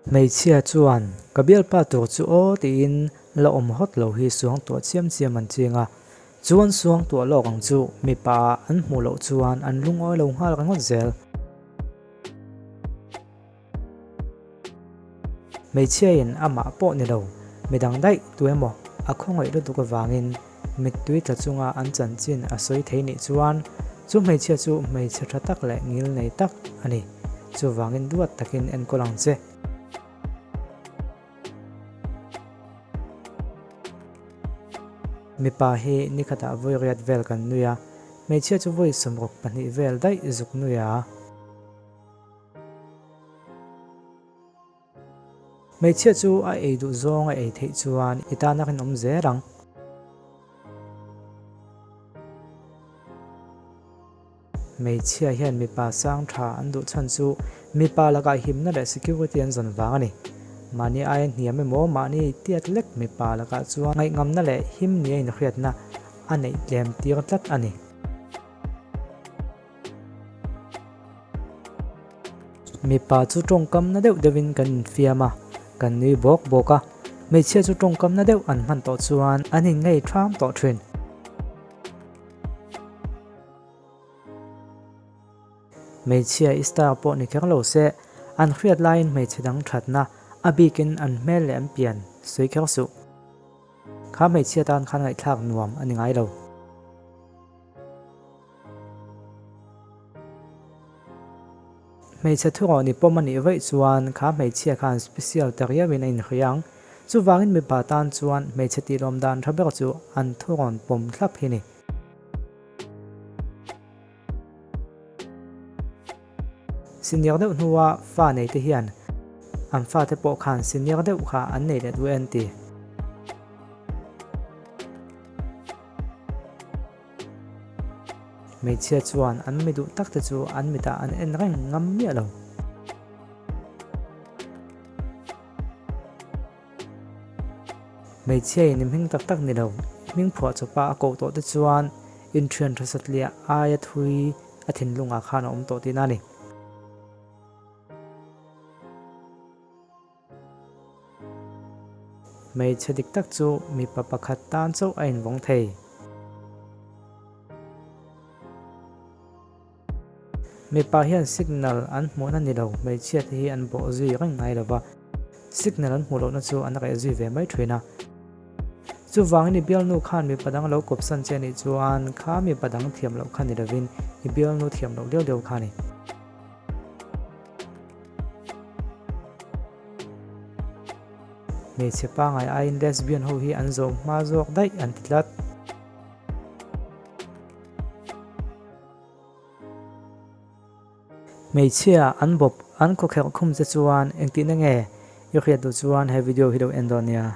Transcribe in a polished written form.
Hmeichhia chuan, Ka bialpa tur chu aw tiin la awm hawt lo hi suangtuah chiam chiam an ching a. Chuan suangtuah lawk ang chu mipa ah an hmuh loh chuan an lungawi lo nghal ringawt zel. Hmeichhiain amah pawh ni lo, midang daih tu emaw a khawngaih lutuk avangin mittui tla chunga an chanchin a sawi thei nih chuan chu hmeichhia chu hmeichhe tha tak leh ngil nei tak a ni. Chuvangin duat takin enkawl ang che. Mipa hi nikhatah vawi riat vel kan nui a, hmeichhia chu vawi 62 vel daih zuk nui a. Hmeichhia chu a ei duh zawng a ei theih chuan i tan a rinawm zel ang. Hmeichhia hian mipa sang tha an duh chhan chu mipa lakah himna leh security an zawn vang a ni. Mahni aia hniam emaw mahni tiat lek mipa lakah chuan ngaihngamna leh him nia inhriatna a neih tlem tir tlat a ni. Mipa chu tawngkam na deuh deuhin kan infiam a, kan nui bawk bawk a. Hmeichhia chu tawngkam na deuh an hman tawh chuan an inngei ṭham tawh ṭhin. Hmeichhia i star pawh ni kher lo se, an hriat laiin hmeichhe dang ṭhatna, a bikin an hmel leh an pian sawi kher suh. Kha hmeichhia tan khan ngaihthlak nuam a ni ngai lo. Hmeichhe thurawh ni pawm a nih vaih chuan kha hmeichhia khan special ta riauin a inhria ang. Chuvangin mipa tan chuan hmeichhe tihlawm dan tha ber chu an thurawn pawm thlap hi ni. Senior deuh hnua fa nei te hian an fate pawh khan senior deuh kha an nei leh duh e an ti. Hmeichhia chuan an mi duh tak te chu an mitah an en reng ngam miah lo. Hmeichhia in i hming tak tak ni lo, hming phuah chawpa a koh tawh te chuan inthian tha satliah aia thui a thinlungah khan a awm tawh tihna a ni. Hmeichhe dik tak chu mipa pakhat tan chauh a invawng thei. Mipa hian signal an hmuhna ni lo, hmeichhia te hi an bawh zui reng ngai lo va, signal an hmuh lohna chu an reh zui ve mai thin a. Chuvangin i bialnu khan mipa dang lo kawpsan che anih chuan kha mipa dang thiam loh kha ni lovin i bialnu thiam loh deuh deuh kha a ni. Hmeichhe pangai aiin lesbian ho hi an zawm hma zawk daih an ti tlat. Hmeichhia an bawp an khawkherh khum che chuan engtihna nge i hriat duh chuan he video hi lo en dawn nia.